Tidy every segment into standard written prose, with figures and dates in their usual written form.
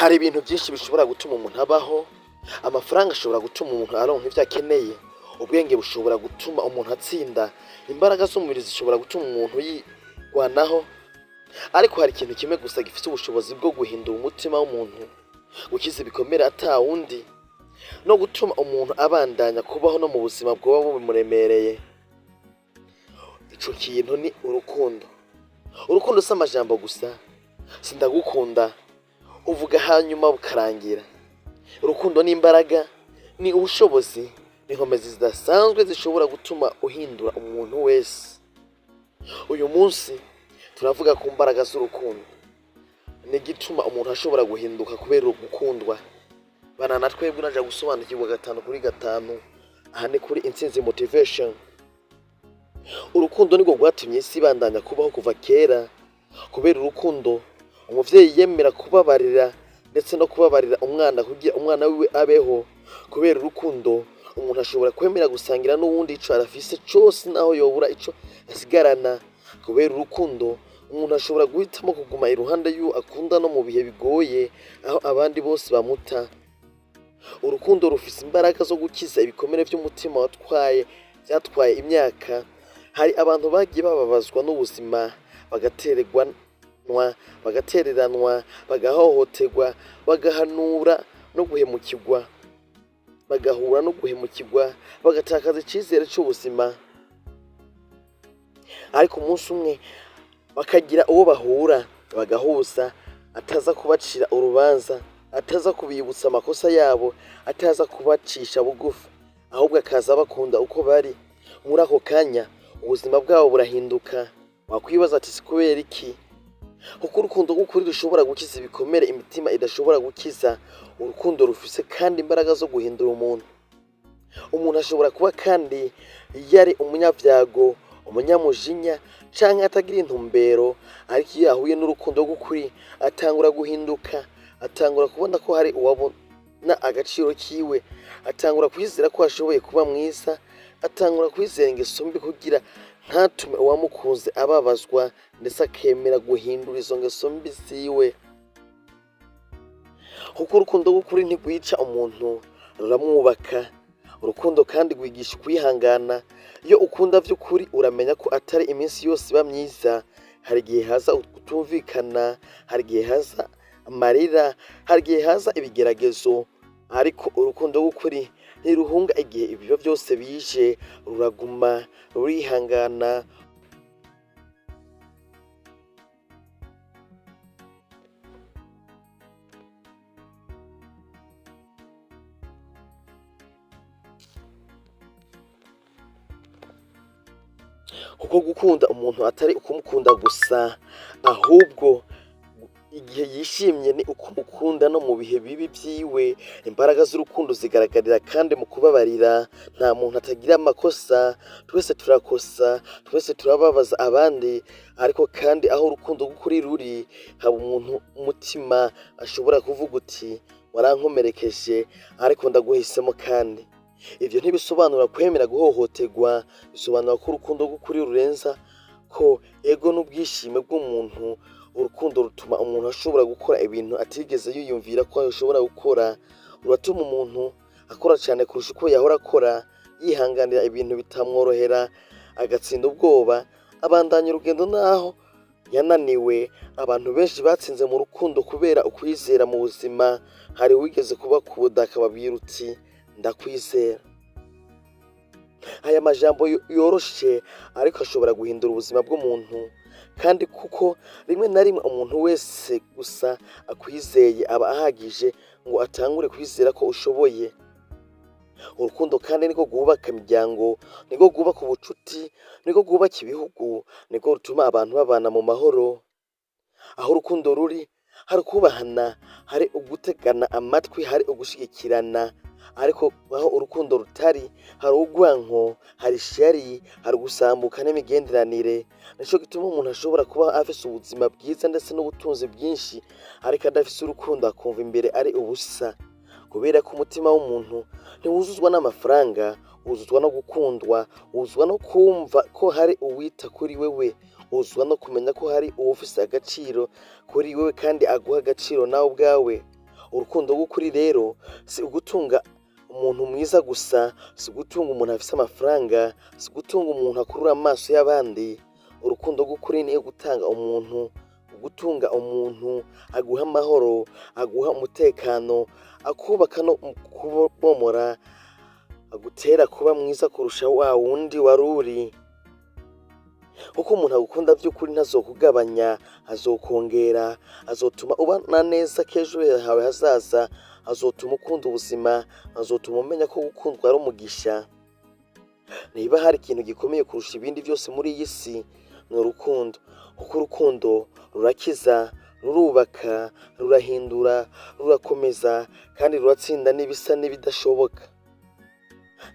Hari ibintu byinshi bishobora gutuma umuntu abaho. Amafaranga ashobora gutuma umuntu aronka ivyo akeneye, ubwenge bushobora gutuma umuntu atsinda, imbaraga z'umubiri zishobora gutuma umuntu yirwanaho, ariko hari ikintu kimwe gusa gifite ubushobozi bwo guhindura umutima w'umuntu, gukiza ibikomere ata wundi, no gutuma umuntu abandanya kubaho no mu buzima bwoba bumuremereye. Ico kintu ni urukundo. Urukundo si amajambo gusa, sindagukunda uvuga hanyuma bukarangira. Urukundo ni imbaraga, ni ubushobozi, ni inkomezi zidasanzwe zishobora gutuma uhindura umuntu wese. Uyu munsi turavuga ku mbaraga z'urukundo, ni igituma umuntu ashobora guhinduka kubera gukundwa. Bana na twebwe unaja gusobanukirwa gatanu kuri gatanu. Aha ni kuri Intsinzi Motivation. Urukundo nirwo rwatumye isi ibandanya kubaho kuva kera. Kubera urukundo, umuvyeyi yemera kubabarira ndetse no kubabarira umwana kugira umwana wiwe abeho. Kubera urukundo, umuntu ashobora kwemera gusangira n'uwundi ico arafise cose, naho yobura ico asigarana. Kubera urukundo, umuntu ashobora guhitamo kuguma iruhande y'uwo akunda no mu bihe bigoye, aho abandi bose bamuta. Urukundo rufise imbaraga zo gukiza ibikomere vy'umutima watwaye vyatwaye imyaka. Hari abantu bagiye bababazwa n'ubuzima, bagatererwanwa, bagatereranwa, bagahohoterwa, bagahanura no guhemukirwa, bagahura no guhemukirwa, bagatakaza icizere c'ubuzima. Ariko umunsi umwe bakagira uwo bahura, bagahuza, ataza kubacira urubanza, ataza kubibutsa amakosa yabo, ataza kubacisha bugufi, ahubwo akaza bakunda uko bari. Muri ako kanya ubuzima bwabo burahinduka. Wakwibaza ati: "Si kubera iki?" Kuko urukundo rw'ukuri rushobora gukiza ibikomere imitima idashobora gukiza. Urukundo rufise kandi imbaraga zo guhindura umuntu. Umuntu ashobora kuba kandi yari umunyavyago, umunyamujinya canke atagira intumbero, ariko iyo yahuye n'urukundo rw'ukuri atangura guhinduka, atangura kubona ko hari uwabona agaciro kiwe, atangura kwizera ko ashoboye kuba mwiza, atangura kwizera ingeso mbi kugira ntatume uwamukunze ababazwa, ndetse akemera guhindura izo ngeso mbi ziwe. Kuko urukundo rw'ukuri ntirwica umuntu, ruramwubaka. Urukundo kandi rwigisha ukwihangana. Iyo ukunda vy'ukuri, uramenya ko atari iminsi yose iba myiza. Hari igihe haza kutumvikana, hari igihe haza amarira, hari igihe haza ibigeragezo, ariko urukundo rw'ukuri ntiruhunga igihe ibyo vyose bije. Ruraguma, rurihangana. Kuko gukunda umuntu atari ukumukunda gusa, ahubwo igihe yishimye ni ukumukunda no mu bihe bibi vyiwe. Imbaraga z'urukundo zigaragarira kandi mu kubabarira. Nta muntu atagira amakosa, twese turakosa, twese turababaza abandi, ariko kandi aho urukundo rw'ukuri ruri, haba umuntu umutima ashobora kuvuga uti: "Warankomerekeje, ariko ndaguhisemo." Kandi ivyo ntibisobanura kwemera guhohoterwa, bisobanura ko urukundo rw'ukuri rurenza ko ego n'ubwishime bw'umuntu. Urukundo rutuma umuntu ashobora gukora ibintu atigeze yiyumvira ko ashobora gukora. Ruratuma umuntu akora cane kurusha uko yahora akora, yihanganira ibintu bitamworohera, agatsinda ubwoba, abandanya urugendo naho yananiwe. Abantu benshi batsinze mu rukundo kubera ukwizera mu buzima. Hari uwigeze kuba ku butaka babwira uti: "Ndakwizera." Aya majambo yoroshe, ariko ashobora guhindura ubuzima bw'umuntu. Kandi kuko rimwe na rimwe umuntu wese gusa akwizeye aba ahagije ngo atangure kwizera ko ushoboye. Urukundo kandi niko rwubaka imiryango, niko rwubaka ubucuti, niko rwubaka ibihugu, niko rutuma abantu babana mu mahoro. Aho urukundo ruri, hari ukubahana, hari ugutegana amatwi, hari ugushigikirana. Ariko aho urukundo rutari, hari urwanko, hari ishari, hari ugusambuka n'imigenderanire. Nico gituma umuntu ashobora kuba afise ubuzima bwiza ndetse n'ubutunzi bwinshi, ariko adafise urukundo akumva imbere ari ubusa, kubera ko umutima w'umuntu ntiwuzuzwa n'amafaranga, wuzuzwa no gukundwa, wuzuzwa no kumva ko hari uwita kuri wewe, wuzuzwa no kumenya ko hari uwufise agaciro kuri wewe kandi aguha agaciro nawe ubwawe. Urukundo rw'ukuri rero si ugutunga umuntu mwiza gusa, si ugutunga umuntu afise amafaranga, si ugutunga umuntu akurura amaso y'abandi. Urukundo rw'ukuri ni gutanga umuntu, gutunga umuntu aguha amahoro, aguha umutekano, akubaka no kubomora, agutera kuba mwiza kurusha wa wundi wari uri. Kuko umuntu agukunda by'ukuri ntazokugabanya, azokongera, azotuma ubana neza k'ejo hawe hazaza, azotuma ukunda ubuzima, azotuma umenya ko gukundwa ari umugisha. Niba hari ikintu gikomeye kurusha ibindi byose muri iyi si, ni urukundo. Kuko urukundo rurakiza, rurubaka, rurahindura, rurakomeza kandi ruratsinda n'ibisa n'ibidashoboka.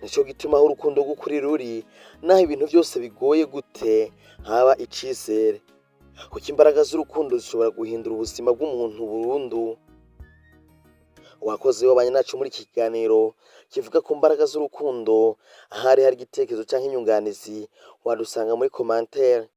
Nico gituma aho urukundo rw'ukuri ruri, naho ibintu byose bigoye gute, haba icizere. Kuko imbaraga z'urukundo zishobora guhindura ubuzima bw'umuntu burundu. Wakoze wabanye nacu muri iki kiganiro kivuga ku mbaraga z'urukundo. Ahari hari igitekerezo canke inyunganizi, wadusanga muri commentaire.